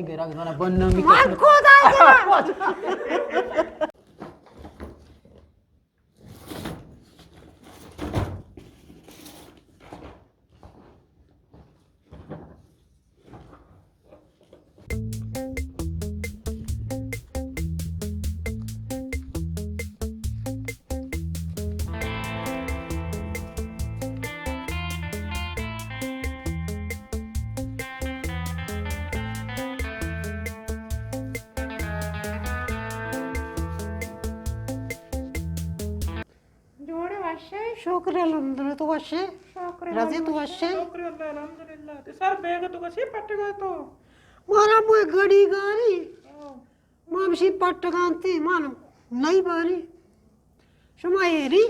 گرگ زانا بنامی من کسم. خدا گرگ. جوڑے وشے؟ شکر الحمدللہ، تو وشے؟ شکر رضی تو وشے؟ شکر اللہ الحمدللہ. تے سر بیگ تو کسی پٹگا تو؟ مارا موئے گڑی گاری. او. ما بشی پٹگانتی، ما نئی باری. شما ایری؟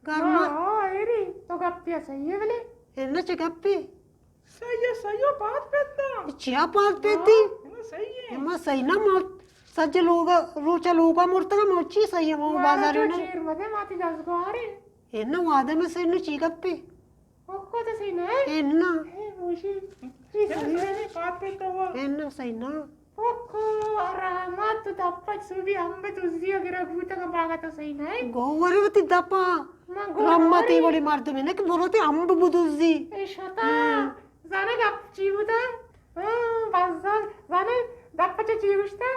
گرما. ہاں، ایری. تو گپیا صحیح ہے بلے. اے نہ چہ گپی. صحیح ہے، صحیح ہے، پاد پیتا. چیا پاد پیتی؟ ہاں، صحیح ہے. ما صحیح نہ مرت. سج لوگا، روچا لوگا مرتگا، ما چی صحیح ہے، ما بازار نہ. چیر مدے ماتی دزگوارے. اے نہ وعدہ میں صحیح نہ چی گپی. اوکو تو صحیح نہ ہے؟ اے نہ. اے موشی. اے صحیح ہے. پاد پیتا ہوا. اے نہ صحیح نہ. اوکو، رحمت تو دپچ سوبی امب دزی گرگ بوتگا باغا تو صحیح نہ ہے؟ گوورے وتی دپا. رحمت ای وڑی مردمے نہ کہ برو تی امب بدزی. اے شتا. ہاں. زانے گپ چی بوتا؟ ہاں، بس زان-، زانے دپچ چی گوشتا؟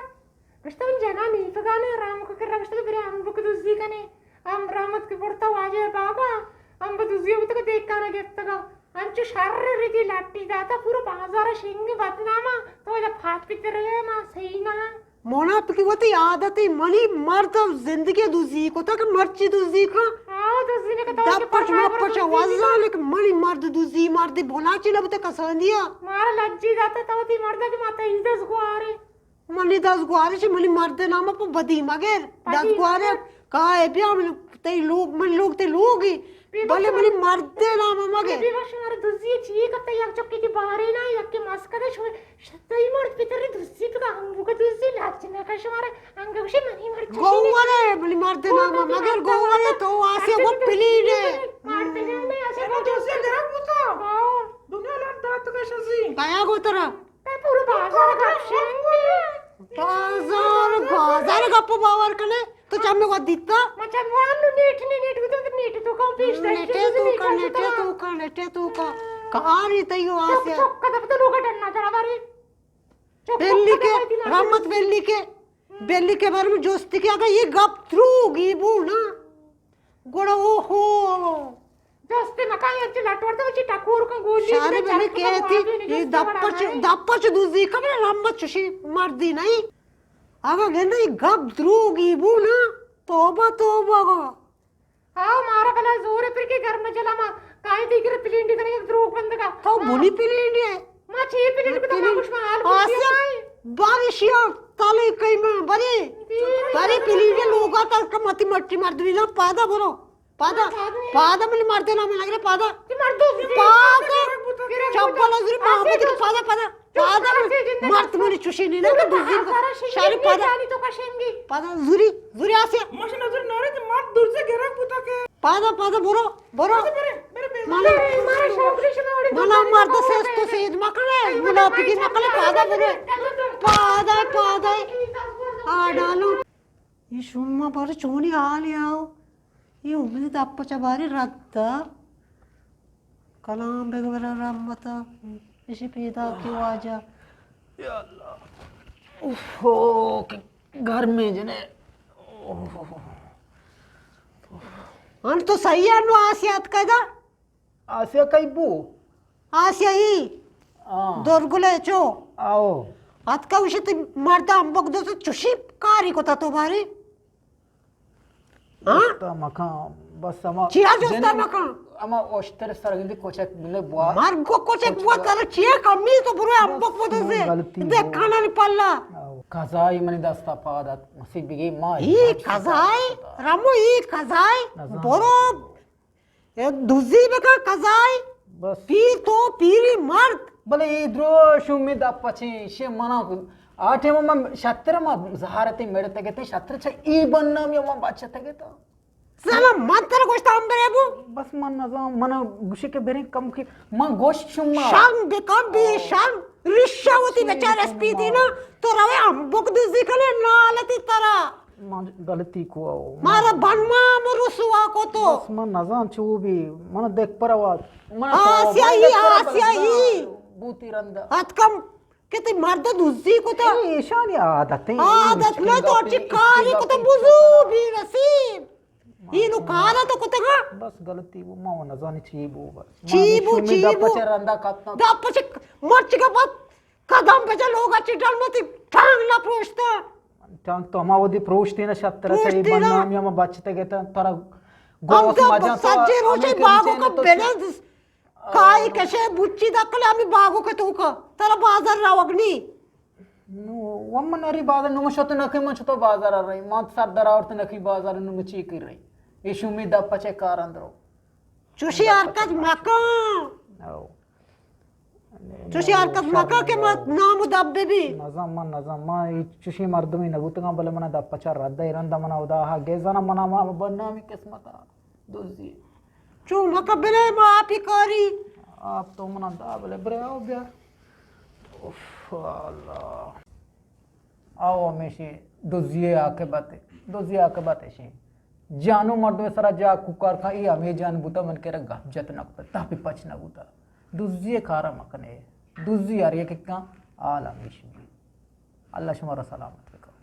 گوشتا من جنا نیپگانے رحمت کو کر گوشتا کہ برے امب کو دزی کنے. ہم رحمت کہ برتا واجہ باغا، امب دزی بوتگا دیکانا گپتگا. انچو شر ریتی لٹی داتا، پورا بازار شنگ بدناما، تو ادا پات پترے ما صحیح نہ. منافقی وتی عادت، منی مرد زندگی دزی کتا کہ مرچی دزی کن. آو دزی نے کتا. دپچ مپچ وزان کہ منی مرد دزی، مرد بنا چی نبوتا کسانیا. مارا لجی داتا تو تی مرد کہ ما تا ایدز گوارے. منی دزگوارے چہ منی مرد نام پہ بدی مگر. بدی دزگوارے مگر. کائے بیا من تئی لوگ، من لوگ تئی لوگی. بلے منی مرد نام مگر. بی بخش مارا دزی چی کپتا، یک چکی تی بارے نا، یک کے ماسک دے شو. تئی مرد پتر دزی تو ہم بوک دزی لاچ نہ کش مارا. انگا گوشے منی مرد چشی گوارے، منی مرد نام مگر گوارے تو آسے وہ پلیڈے. مرد نام آسے وہ دزی گرا بوتا. دنیا لان دات کش ازی. کیا گوترا؟ اے پورا بازار گپ شنگ. بازار، بازار گپ باور کنے. تو چمے وت دیتا؟ ما چم وان نیٹ نے نیٹ تو نیٹ تو کم پیش دے. نیٹے تو کا، نیٹے تو کا، نیٹے تو کا. کاری تیو آسیا. چک کدا تو لوگ ڈننا چڑا باری. بیلی کے، رحمت بیلی کے. بیلی کے بارے میں جوستی کے اگر یہ گپ تروگی بو نا. گڑا او ہو. دست مکان انچ لٹ ورتا، چی ٹکور کن گولی شارے بنے کہتی، یہ دپچ، دپچ دوزی کمرے رحمت چشی مردی نہیں. اگا گندے یہ گپ دروگی بو نا، توبہ توبہ گا. آو مارا بلا زور پر کے گرم جلا ما، کائیں دیگر پلینڈی کنے یک دروگ بندگا. تو بنی پلینڈی ہے. ما چی پلینڈ کتا ما کچھ ما حال کچھ آسیا. بارشیا تالے کئی ما بری. بری پلینڈ لوگا تل کم متی مٹی مردمی نا پادا برو. پادا. پادا منی مردے نام لگرے پادا. پادا. چپل ازری محمود پادا پادا. پادا مرد منی چوشی نی نا کہ دزی شاری پادا. پادا زوری، زوری آسیا. ماشین ازری نارے کہ مرد درزے گرک بوتا کہ. پادا، پادا برو. برو. منا، منا مرد سست و سید مکنے، منافقی مکنے، پادا برو. پادا، پادا. آ ڈالو. یہ شما بارے چونی حال یاو؟ یہ امید دپ چہ باری رد. کلام بگبر رحمت. اشی پیدا کی واجہ. یا اللہ. اوہ، کہ گرمی جنے. اوہ. ان تو صحیح انو آسیات کدا؟ آسیا کئی بو؟ آسیا ای. آ. درگلے چو. آو. اتکا وشت مردا امبک دوست چوشی کاری کتا تو باری؟ ہاں؟ جستا مکان، بس ہما چیا جستا جنین مکان؟ ہما اوشتر سرگندی کوچک ملے بوا. مرگ کو کوچک بوا تر چیا کمی تو برو امبک بدزے. غلطی دے ہو. کانانی پلا. آو. قضائی منی دستا پادت مسی بگی ما. ای قضائی، رمو ای قضائی، نزان. برو. اے دزی بکن قضائی. بس. پیر تو پیری مرد. بلے اے درو شومی دپ پچیں، شے منا آ ٹیم ما شتر ما زہارتے میڑتے گتے شتر چا ای بنامی ما بچتے گتا. زانا من ترا گوشت ہم برے بو؟ بس من نزان، من گوشی کہ بریں کم کہ من گوشت شما۔ شرم بکن، بے شرم، رشا وتی بچار اسپیتی نا، تو روے ہم بک دزی کنے، نالتی ترا۔ من غلطی کو او۔ مارا بنمام رسوا کو تو۔ بس من نزان چو بھی، من دیکھ پر آواز۔ من آسیائی، آسیائی۔ بوتی رندا۔ اتکم کہ تئی مرد دزی کتا۔ اے ایشانی عادت ہیں، عادت نہ تو اچھی کاری کتا بزو بھی نصیب۔ اینو کارا تو کتگا۔ بس غلطی بو، ما و نزانی چی بو بس۔ چی بو، چی بو؟ دپ چہ رندا کپتاں۔ دپ چہ مرچی کا بعد قدم بجا لوگا چی ڈل متی ٹانگ نہ پروشتا۔ ٹانگ تو ہما ودی پروشتی نا شتر چہ بدنامی ہم بچتے گتا ترا گوس مجان تو سجے روچے باگو کا بلند کائی کشے بچی دکل ہمیں باگو کے تو کا ترا بازار روگنی۔ نو، ومن اری بازار نو شت نہ کہ من چتو بازار رہی، من سر در آورت نہ کہ بازار نو چی کر رہی۔ ایشو می دپ چہ کار اندرو۔ چوشی حرکت مکن۔ او۔ چوشی حرکت مکن کہ ما نام و دب بی۔ نزان من، نزان من، چوشی مردمی نبوتگاں، بلے منا دپ چہ رد ای رند منا ادا ہا گیزانا منا ما بدنامی قسمتا۔ دزی۔ چو مکہ بلے ما آپی کاری۔ آپ تو منا دا بلے برے آؤ بیا۔ اوف اللہ۔ آؤ ہمیشی دزی عاقبت، دزی عاقبت اشی۔ جانو مردم سرا جا کوکار کن، ای ہمیں جان بوتا من کرا گپ جت نہ کتا، تاپی پچ نہ بوتا۔ دزی کارا مکنے، دزی ہر یک کن حال ہمیش بی۔ اللہ شما را سلامت بکن۔